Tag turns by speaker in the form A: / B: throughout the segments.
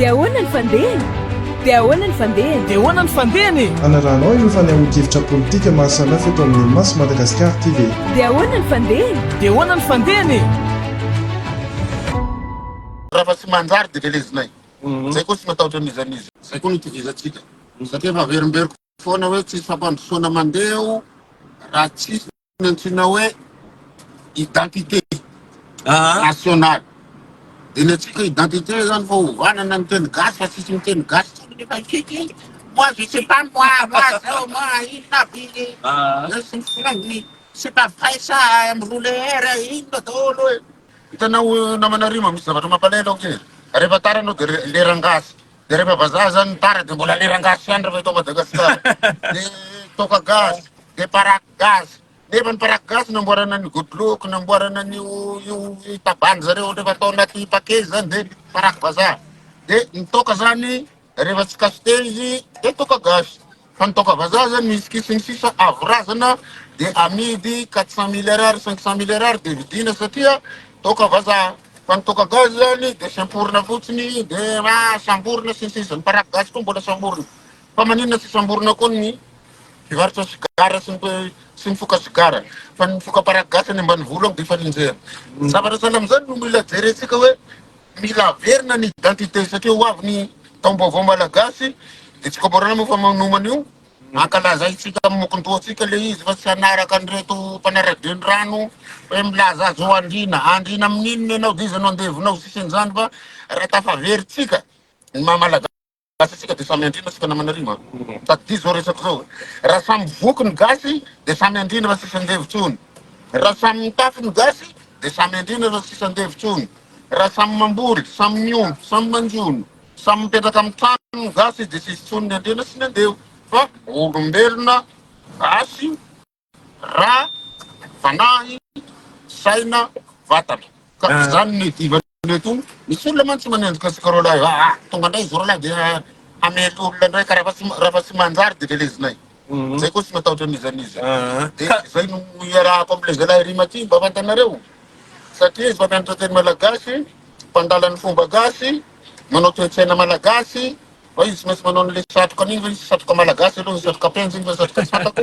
A: Dia ahoana ny fandehany? Dia ahoana ny fandehany?
B: Dia ahoana ny fandehany e?
C: Hanarahanao ireo fanehoan-kevitra politika maro samihafa eto amin'ny Maso Madagascar TV.
A: Dia ahoana ny fandehany?
B: Dia ahoana ny fandehany e?
D: Raha tsy manjary dia velezinay. Zay koa tsy matahotra an'iza n'iza. Zay koa no itovizantsika. Satria efa averimberiko foana hoe tsisy fampandrosoana mandeha eo raha tsisy ny antsoina hoe identité nationale. Dia ny antsika identité zany fa ovanana ny teny gasy fa tsisy miteny gasy tsony nefa isika moi je sais pas moi, moi zao, moi inona aby sy ny sisa c'est pas vrai ça, miroule air inona daholo e. Hitanao namana Rima misy zavatra mampalahelo ange. Rehefa tara anao dia lerangasy. Dia rehefa vazaha zany ny tara dia mbola lerangasy ihany rehefa eto Madagasikara. Dia toaka gasy, dia paraky gasy. Nefa ny paraky gasy namboarana ny godloko, namboarana an'io io tabac zareo rehefa atao anaty paquet zany dia paraky vazaha. Dia ny toaka zany rehefa tsy cacheté izy dia toaka gasy. Fa ny toaka vazaha zany whisky sy ny sisa avo razana dia amidy 400 mille ariary, 500 mille ariary dia vidiana satria toaka vazaha. Fa ny toaka gasy zany dia semporina fotsiny dia ah samborina sy ny sisa. Ny paraky gasy koa mbola samborina. Fa maninona tsy samborina koa ny mpivarotra sigara sy ny sy mifoka sigara. Fa ny mifoka paraky gasy any ambanivolo any dia efa nenjehina. Zavatra sahala amin'izany no mila jerentsika hoe Mila averina ny identité satria ho avy ny taom-baovao malagasy dia tsika Borana moa fa manomana io, ankalazaintsika amin'ny mokondohantsika le izy fa tsy hanaraka an'ireto mpanara-drenirano hoe milaza azy ho andriana, andriana amin'inona ianao dia iza no andevonao, tsisy an'izany fa raha tafaverintsika ny maha malagasy. Gasy tsika de samy andriana tsika namana rima tadidio zao resako zao raha samy voky ny gasy de samy andriana fa tsisy andevo tsony raha samy mitafy ny gasy de samy andriana fa tsisy andevo tsony raha samy mamboly samy miompy samy manjono samy mipetraka amin'ny trano ny gasy de tsisy tsony ny andriana sy ny andevo fa olombelona gasy Ra, fanahy, saina, vatana. Ka izany no iadivana eto. Misy olona mantsy manendrika antsika roalahy, ah, tonga indray izy roalahy dia hamely olona indray ka raha tsy raha tsy manjary dia velezinay. Zay koa tsy matahotra an'iza n'iza. Dia izay no iarahako amin'ilay zalahy Rima ty mba fantanareo. Satria izy mpampianatra teny malagasy, mpandala ny fomba gasy, manao toe-tsaina malagasy, Fa izy tsy maintsy manao an'ilay satroka an'iny fa izy satroka malagasy aloha, satroka penjy iny fa satroka tsy fantako.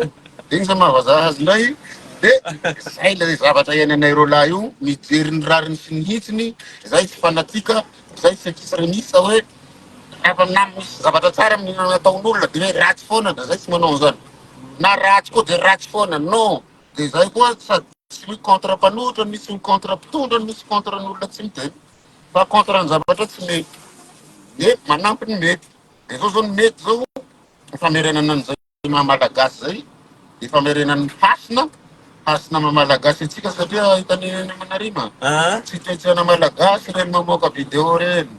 D: Dia iny zany mahavazaha azy indray. Dia zay ilay zavatra iainanay roalahy io, mijery ny rariny sy ny hitsiny, zay tsy fanatika, zay tsy extremiste hoe rehefa na misy zavatra tsara amin'ny ataon'olona dia hoe ratsy foana, dia zay tsy manao an'izany. Na ratsy koa dia ratsy foana, non. Dia zay koa sady tsy contre mpanohitra, misy contre mpitondra, misy contre ny olona tsy miteny. Fa contre ny zavatra tsy mety de manampy ny mety. De zao zao ny mety zao ny famerenana an'izay maha malagasy zay, de famerenana ny hasina, hasina maha malagasy antsika satria hitan'i namana Rima, tsy toetsaina malagasy ireny mamoaka video ireny,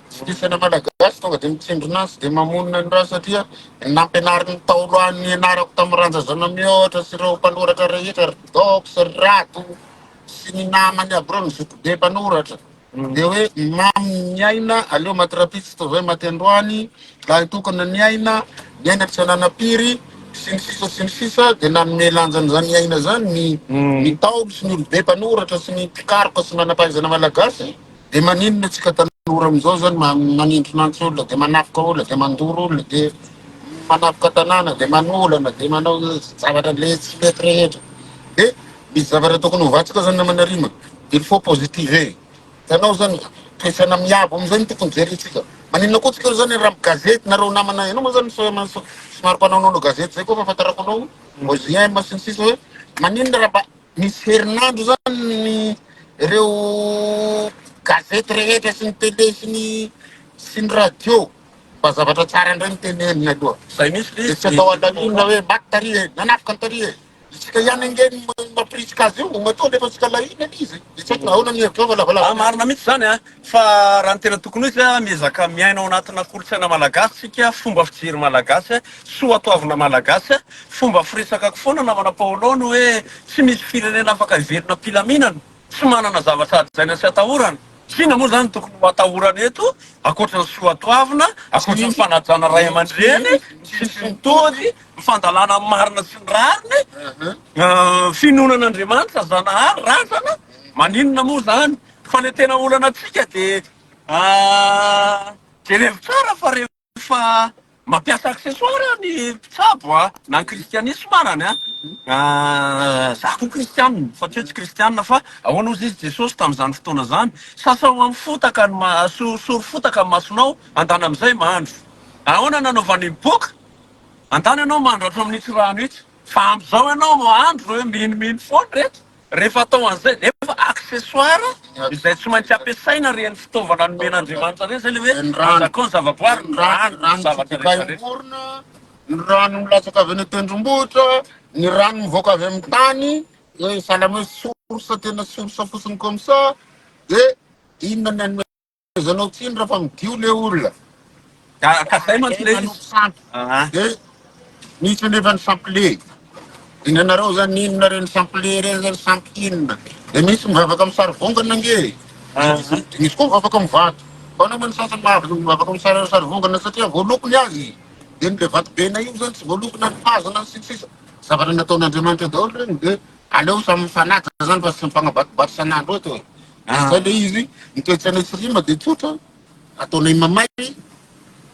D: tsy toetsaina malagasy tonga de mitsindrona azy de mamonina ny raha satria nampianarin'ny Ntaolo ahy nianarako tamin'i Randja Zanamihoatra sy ireo mpanoratra rehetra, ry Dox, ry Rado, sy ny namany aby ireo ny zokibe mpanoratra dia hoe mamy ny aina aleo maty rapitso toy izay maty androany lahy tokana ny aina ny aina tsy ananam-piry sy ny sisa sy ny sisa dia nanome lanja an'izany aina izany ny ny ntaolo sy ny olobe mpanoratra sy ny mpikaroka sy manam-pahaizana malagasy dia maninona tsika tanora amin'izao zany manindrona antsy olona dia manafika olona dia mandoro olona dia manafika tanàna dia manolana dia manao zavatra le tsy mety rehetra dia Misy zavatra tokony hovantsika zany namana Rima, il faut positiver. Hitanao zany, toetsaina miabo amizay no tokony jerentsika. Maninona koa tsika zany raha gazety nareo namana, ianao moa zany somary mpanaonao gazety zay koa fahafantarako anao, OJM sy ny sisa hoe maninona raha mba misy herinandro zany ny ireo gazety rehetra sy ny télé sy ny sy ny radio mba zavatra tsara indray no tenenina aloha.
E: Zay mihitsy
D: le izy. Tsy atao alalinina hoe maty tary e, nanafika ny tary e. Isika ihany ange no mampirisika azy io, matoa alefa antsika lahina ny izy, dia tsy haiko ahoana ny hevitrao fa lavalava.
E: Ah marina mihitsy izany an! Fa raha ny tena tokony ho izy an, miezaka miaina ao anatina kolontsaina malagasy tsika, fomba fijery malagasy, soatoavina malagasy, fomba firesakako foana namana Paolo ny hoe tsy misy firenena afaka hivelona am-pilaminana tsy manana zavatra hajaina sy atahorana. Inona moa izany no tokony ho atahorana eto ankoatra ny soatoavina, ankoatra ny fanajana ray aman-dreny sy ny tody, ny fandalana ny marina sy ny rariny, finoana an'Andriamanitra, Zanahary, razana, maninona moa izany? Fa le tena olana antsika dia. Jerevo tsara fa rehefa mampiasa accessoire ny mpitsabo a, na ny kristianisma arany a, za koa kristianina fa tsy hoe tsy kristianina fa ahoana ozy izy Jesosy tamin'izany fotoana izany, sasao amin'ny fotaka ny ma- sorosory fotaka ny masonao, andana amin'izay mandro. Ahoana nanaovany ny boka? Andana ianao mandro hatramin'itsy rano itsy, fa amin'izao ianao mandro hoe minomino foana reto. Rehefa atao an'izay, nefa accessoire izay tsy maintsy ampiasaina ireny fitaovana nomen'Andriamanitra ireny, izay ilay hoe
D: Ny rano.
E: azakao ny zavaboary, ny
D: Ny rano,
E: rano, ny
D: rano tsy
E: zavatra
D: dikay
E: rehetra rehetra.
D: orona, ny rano milatsaka avy any an-tendrombohitra, ny rano mivoaka avy amin'ny tany, hoe sahala amin'ny hoe source tena source fotsiny comme ça, dia inona ny anome Anomezanao tsiny raha fa midio le olona.
E: Ka zay mantsy le izy.
D: Sampy. De misy anefa ny sampy le. Inanareo zany inona reny sampy le reny zany sampy inona. De misy mivavaka amin'ny sary vongana ange. De misy koa mivavaka amin'ny vato. Fa anao moa ny sasany mahavy mivavaka amin'ny sary sary vongana satria voaloko ny azy. De ny le vato bena io zany tsy voaloko na ny pazana sy ny sisa. Zavatra nataon'Andriamanitra daholo reny de Aleo samy mifanaja zany fa tsy mifagnabatibaty isan'andro eto e. Zay le izy, ny toe-tsainay sy rima dia tsotra, ataonay mamay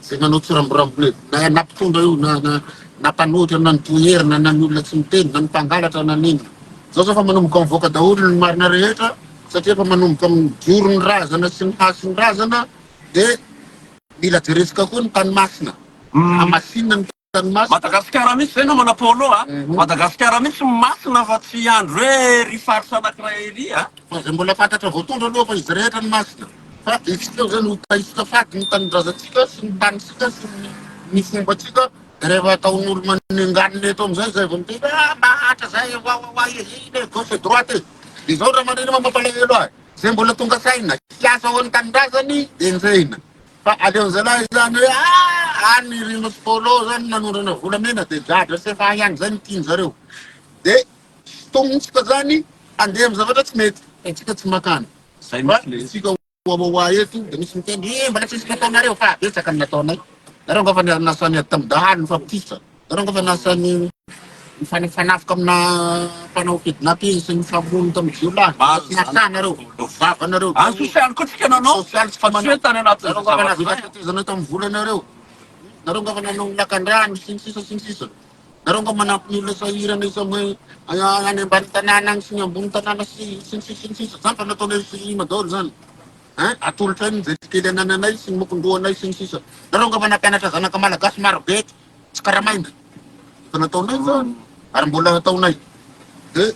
D: zay manao tsiramborambo le, na na mpitondra io na na na mpanohitra na ny toherina na ny olona tsy miteny na ny mpangalatra na n'inona. Zao zao fa manomboka mivoaka daholo ny marina rehetra satria efa manomboka mijoro ny razana sy ny hasin'ny razana dia mila jerentsika koa ny tany masina, hamasinina ny
E: Madagasikara mihitsy zay namana Paolo a! Madagasikara mihitsy masina fa tsy hiandry hoe ry faritra anakiray ery a!
D: Fa zay mbola fantatra voatondro aloha fa izy rehetra no masina fa isika eo zany ho taisika fady ny tanindrazantsika sy ny tanintsika sy ny fombantsika de rehefa ataon'olo manenganina eto amizay zay vao miteny hoe ah mahatra zay wawawa ehe le gauche droite e! De zao ramanirina mampalahelo ahy zay mbola tonga saina hiasa ho an'ny tanindrazany de enjehina. Fa aleon'ny zalahy izany hoe ah any Rino sy Polo zany nanondrana volamena de gadra sy efa ihany zay no tian'zareo. De sintomintsika zany handeha amin'ny zavatra tsy mety. Fa tsika tsy makany.
E: Zay
D: Fa
E: mihitsy le izy.
D: isika wawawa eto de misy miteny eh mbola tsisy nataonareo fa betsaka ny nataonay. Nareo nga fa nasahy niady tamin'ny dahalo nifampitisa. Nareo nga fa nasahy Nifanafanafika amina mpanao kidnapping sy nifamono tamin'ny jiolahy.
E: Maro
D: Tsy nasahy nareo, vava nareo.
E: Any sosialy koa tsika nanao,
D: Sosialy tsy
E: fa tsy hoe tany anatin'ny
D: Nareo ngamba
E: zavatra
D: nahavita
E: izay.
D: tetezana tamin'ny volanareo. Nareo ngamba nanao ny lakandrano sy ny sisa sy ny sisa. Nareo ngamba manampy ny olona sahirana isa any ambany tanàna any sy ny ambony tanàna sy sy ny sisa sy ny sisa. Zany fa nataonay sirima daholo zany. Hein, atolotray ny zay kely anananay sy ny mokon-dohanay sy ny sisa. Nareo ngamba nampianatra zanaka malagasy marobe eto. Tsy karamaina. Efa nataonay izany ary mbola hataonay. Dia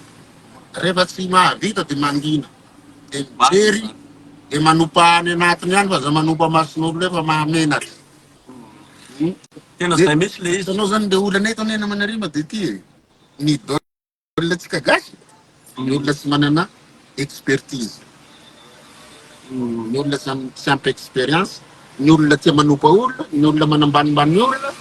D: rehefa tsy mahavita dia mangina. Dia mijery, dia manompa any anatiny any fa aza manompa mason'olona eo fa mahamenatra.
E: Tena izay mihitsy ilay izy.
D: Hitanao izany ilay olana eto anie namana Rima dia ity e. Ny Olona tsika gasy, ny olona tsy manana expertise, ny olona tsy ampy experience, ny olona tia manompa olona, ny olona manambanimbany olona,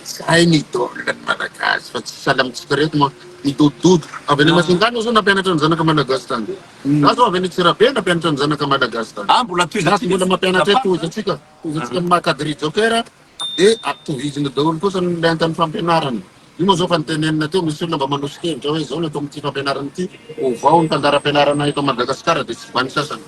D: zay ny idole ny malagasy fa tsy sahala amintsika reto ma midodododo. Avy any Masingany aho zao nampianatra ny zanaka malagasy tany. Za zao avy any Antsirabe nampianatra ny zanaka malagasy tany.
E: Ah mbola
D: Za tsy mbola
E: tohizantsika
D: mampianatra eto, tohizantsika, tohizantsika amin'ny maha cadre joker. Dia ampitovizina daholo kosa ny lentan'ny fampianarana. Io moa izao efa notenenina teo, misy olona mba manoso-kevitra hoe izao ny atao amin'ity fampianarana ity, ovao ny fandaharam-pianarana eto Madagasikara dia tsy vany sasany.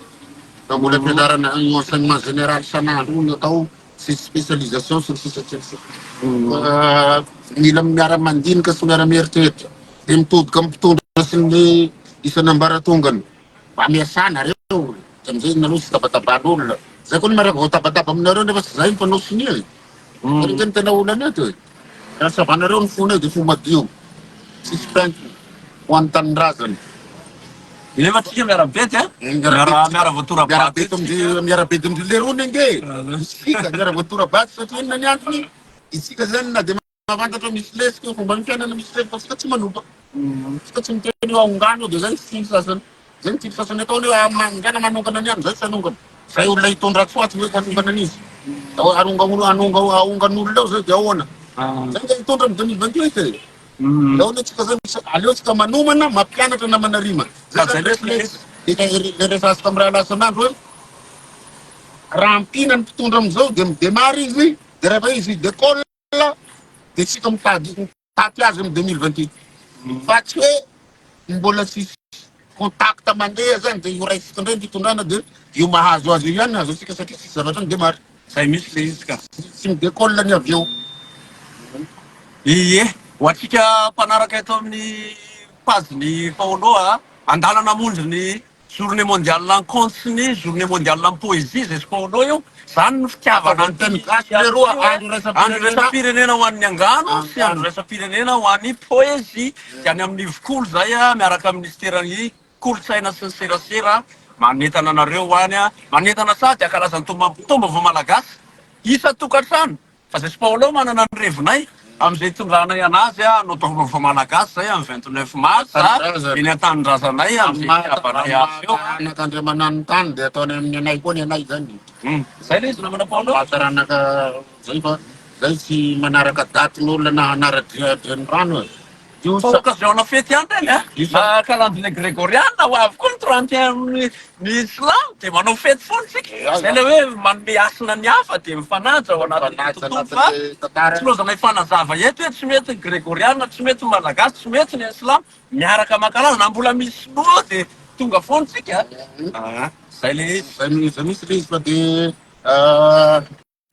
D: Fa mbola fianarana io enseignement général isan'andro io no atao sy spécialisation sy ny sisa sy ny sisa. Fa mila miara-mandinika sy miara-mieritreritra. Dia mitodika amin'ny mpitondra sy ny isan'ambaratongany. Mba miasà nareo de amizay nareo tsy tabataban'olona. Zay koa ny maraka vao tabataba aminareo nefa tsy zay ny mpanao sonia e. Nareo nge ny tena olana eto e. Raha savanareo ny fonay de fo madio. Tsisy pentina. Ho an'ny tanindrazana.
E: Nefa tsika miara-bedy a. Miara miara voatora-bato
D: Miara-bedy amindry miara-bedy amindry lerony ange. Isika miara-voatora-bato satria inona ny antony? Isika zany na dia Mahafantatra misy lesika eo fomban'ny fiainana misy lesika fa tsika tsy manompa. Tsika tsy miteny hoe aongano io dia zay tsy tiany sasany. Zay ny tiany sasany ataony hoe ah mangana manongana ny any zay tsy hanongana. Zay olona hitondra tsy ho atsy hoe hanongana an'izy. Hanonga hanonga aongan'olona eo zay dia ahoana? Zay nge hitondra amin'ny 2028 e. Ahoana tsika zay misy aleo tsika manomana mampianatra namana rima. Zay zany réflexe. Le resahako tamin'ny rahalahy isan'andro hoe raha ampiana ny mpitondra amin'izao dia mi-démarre izy dia rehefa izy hi-décolle dia tsika mitady mitaty azy amin'ny 2028 fa tsy hoe mbola tsisy contact mandeha zany dia io raisiko indray ny fitondrana dia io mahazo azy io ihany azo antsika satria tsisy zavatra ny démarre.
E: Zay mihitsy le izy ka.
D: Tsy mi-décolle ny avy eo.
E: Ie, ho antsika mpanaraka eto amin'ny page-n'i Paolo a, andalana hamonjy ny journée mondiale en conte sy ny journée mondiale en poésie izay sy Paolo io, zany no fitiavana
D: Ny teny
E: an'ity
D: gasy leroa andro
E: andro
D: iraisam-pirenena.
E: iraisam-pirenena ho an'ny angano sy andro
D: Angano.
E: iraisam-pirenena ho an'ny poésie. Dia any amin'ny Ivokolo izay a, miaraka amin'ny minisiteran'ny Kolontsaina sy ny serasera, manentana anareo ho any, manentana sady hankalaza ny taom-baovao malagasy isan-tokantrano fa zay sy Paolo manana ny revinay amin'izay hitondranay anazy hanao taom-baovao malagasy zay amin'ny 29 mars eny an-tanindrazanay amin'izay hitiavanay azy eo.
D: Taranaka Andriamananintany dia ataony amin'ny anay koa ny anay zany.
E: Zay le izy namana Paolo.
D: Taranaka zay fa zay tsy manaraka datin'olona na hanara-drenirano e. Io
E: Fa occasion-na fety ihany ireny a! Na calendrier gregoriana ho avy koa ny 31 ny silamo dia manao fety foana isika. Izay ilay hoe manome hasina ny hafa dia mifanaja ao anatin'ny tontolo fa tsy lozana hifanazava eto hoe tsy mety ny gregoriana, tsy mety ny malagasy, tsy mety ny silamo. Miaraka mankalaza na mbola misy sinoa ao dia tonga foana isika a! Izay ilay izy.
D: Izay mihitsy ilay izy fa dia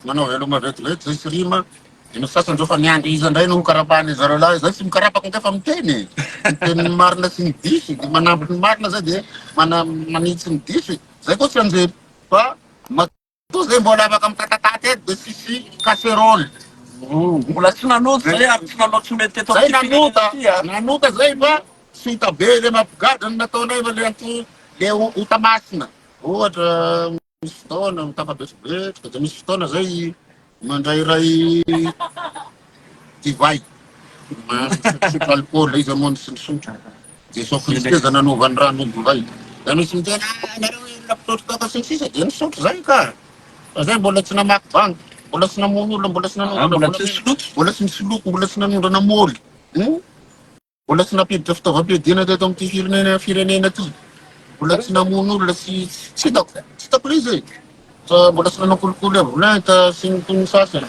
D: Manao veloma vetivety zay sy rima, de misy sasany zao fa miandry iza ndray no ho karapahan'ny zareo lahy, zay tsy mikarapaka ange fa miteny e, miteny ny marina sy ny diso, de manampy ny marina zay de mana manitsy ny diso e, zay koa tsy anjely fa matoa zay mbola afaka mitatataty eto de tsisy casserole.
E: Mbola tsy nanota zay ary tsy nanao tsy mety teto
D: Zay
E: amin'ity firenena
D: nanota,
E: ity a.
D: nanota zay fa tsy ota be le mampigadra ny nataonay fa le anto le ota masina, ohatra Misy fotoana mitafabetrobetroka dia misy fotoana zay mandray ray divay, misotro alcool, iza moa no tsy nisotro? Jesoa Kristy aza nanova ny rano ho divay. Dia misy miteny ah nareo olona mpisotro toaka sy ny sisa dia nisotro zay ka. Fa zay mbola tsy namaky banky, mbola tsy namono olona, mbola tsy nanondrana
E: Mbola tsy
D: volamena,
E: nisoloky.
D: mbola tsy nisoloky, mbola tsy nanondrana môly. Hum? Mbola tsy nampiditra fitaovam-piadiana teto amin'ity firenena firenena ity. Mbola tsy namono olona sy tsy hitako, tsy hitako ilay izy e. Fa mbola tsy nanao kolikoly avo lenta sy ny toy ny sasany.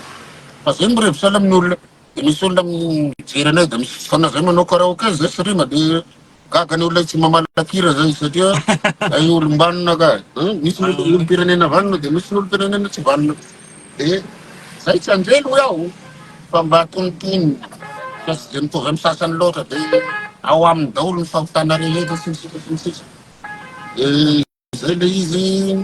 D: Fa zay mirevy sahala amin'ny olona. Dia misy olona mijery anay dia misy fotoana zay manao karaoke zay sy rima dia gaga ny olona tsy mamalakira zay satria ay olom-banona ka. Misy ny olom-pirenena vanona dia misy ny olom-pirenena tsy vanona. Dia zay tsy anjely hoy aho fa mba tonitony fa tsy dia mitovy amin'ny sasany loatra dia ao aminy daholo ny fahotana rehetra sy ny sisa sy ny sisa. Dia zay le izy.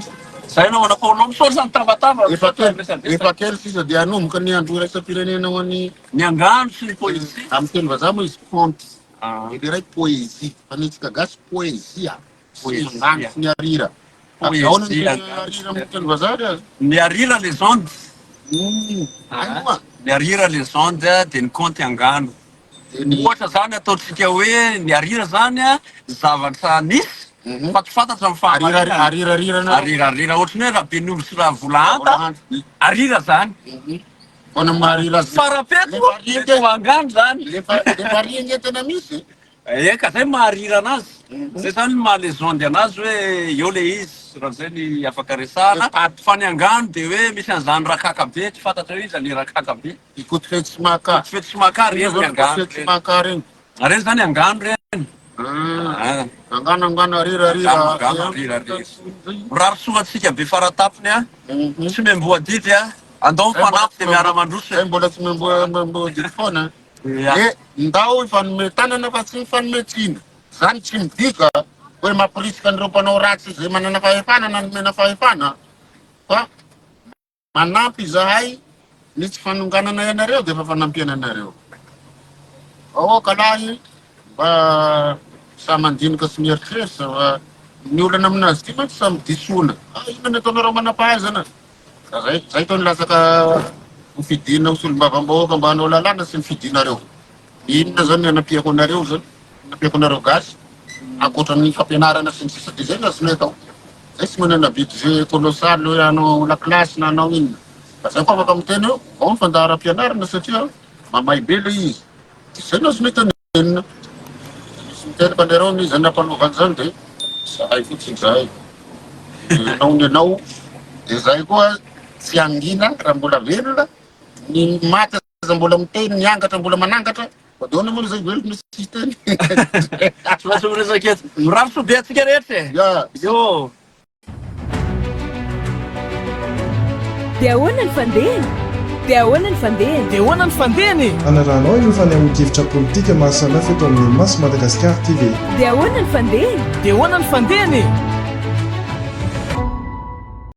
E: Zay nahoana Paolo misaotra ny tabataba
D: Efa kely, efa kely sisa dia hanomboka ny andro iraisam-pirenena ho an'ny
E: Ny angano sy ny poezia.
D: Amin'ny teny vazaha moa izy conte, dia ilay iray poésie, fa ny antsika gasy poezia. Sy ny angano sy ny arira. Ahoana ny arira amin'ny teny vazaha ry aza?
E: Ny arira légende.
D: Hay moa.
E: Ny arira légende dia ny conte angano. Ohatra zany ataontsika hoe ny arira zany zavatra nisy fa tsy fantatra ny fahamarinany.
D: Arirarirana.
E: Arirarirana ohatran'ny hoe Rabenoro sy Ravolahanta, arira zany.
D: Ahoana maha arira azy?
E: Farapeto mety ho angano zany.
D: Le faria ange tena misy e.
E: Eka, zay maha rira anazy, zay zany maha legende anazy hoe eo le izy raha zay ny afaka resahana, fa ny angano de hoe misy an'izany rakaka be, tsy fantatra hoe iza le rakaka be.
D: Ikotofetsy sy Maka.
E: Ikotofetsy sy Maka reny ny angano
D: Ikotofetsy sy Maka reny.
E: Reny zany angano reny.
D: Angano angano arira arira.
E: Angano angano arira arira. Mirary soa antsika be faratapony a, tsy miamboho adidy a, andao mifanampy de miara mandroso e.
D: Zay mbola tsy miamboho adidy foana. Dia ndao hifanome tanana fa tsy mifanome tsiny. Izany tsy midika hoe mampirisika an'ireo mpanao ratsy izay manana fahefana na nomena fahefana fa manampy izahay ny tsy fanonganana anareo dia efa fanampiana anareo. Aoka lahy mba samy mandinika sy mieritreritra fa ny olana aminazy ity mantsy samy disoana. Ah, inona ny ataonareo manam-pahaizana? Zay, zay tao nilatsaka ho fidina ho solombavambahoaka mba hanao lalàna sy ny fidinareo. Inona zany ny anampiako anareo zany? Anampiako anareo gasy ankoatra ny fampianarana sy ny sisa dia zay no azonay atao. Zay tsy manana budget colossal hoe hanao lakilasy na hanao inona. Fa zay koa afaka miteny hoe ao ny fandaharam-pianarana satria mamay be le izy. Dia zay no azonay tenenina. Misy miteny fa nareo anie zany nampanaovana zany de zahay fotsiny zahay. Enao ny anao de zahay koa tsy hangina raha mbola velona, ny maty aza mbola miteny, ny angatra mbola manangatra, fa de ahoana moa zay velona tsy hiteny.
E: Tsy maintsy miresaka eto. Mirary soa be antsika rehetra e.
D: Ya.
E: Yo.
A: Dia ahoana ny fandehany? Dia ahoana ny fandehany?
B: Dia ahoana ny fandehany e?
C: Anarahanao ireo fanehoan-kevitra politika maro samihafa eto amin'ny Maso Madagascar TV.
A: Dia ahoana ny fandehany?
B: Dia ahoana ny fandehany e?